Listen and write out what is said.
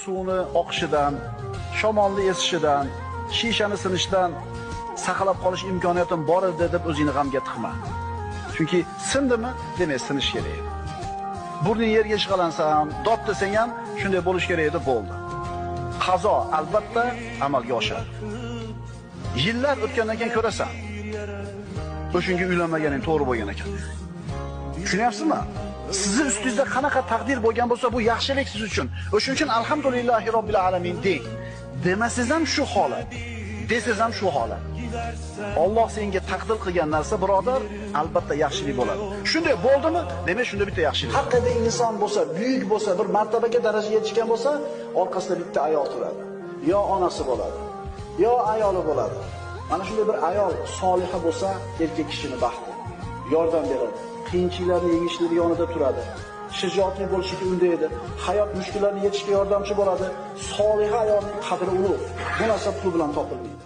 Suvni oqishidan, shamolni esishidan, shishani sinishidan saqlab qolish imkoniyatim bor edi deb o'zingni g'amga tiqma. Chunki sindimi, demak sinish kerak edi. Burning yerga ishqalansa ham, dod desang ham shunday bo'lish kerak edi, bo'ldi. Qazo albatta amalga oshadi. Yillar o'tgandan keyin ko'rasan. O'shunga uylanmaganing to'g'ri bo'lgan ekan. Tushunyapsizmi? Sizni ustingizda qanaqa taqdir bo'lgan bo'lsa, bu yaxshilik siz uchun. O'shuning uchun alhamdulillahi robbil alamin deng. Demasangiz ham shu holat, desangiz ham shu holat. Alloh senga taqdir qilgan narsa, birodar, albatta yaxshilik bo'ladi. Shunday bo'ldimi? Demak, shunda bitta yaxshilik. Haqiqiy inson bo'lsa, buyuk bo'lsa, bir martabaga darajaga yetishgan bo'lsa, orqasida bitta ayol turadi. Yo onasi bo'ladi, yo ayoli bo'ladi. Mana shunday bir ayol soliha bo'lsa, erkak kishini baxti, yordam beradi. Qiyinchiliklarni yengishlik yonida turadi. Shijoatli bo'lishga undaydi. Hayot mushkullarini yechishga yordamchi bo'ladi. Soliha ayolning qadri ulug'. Bu narsa pul bilan topilmaydi.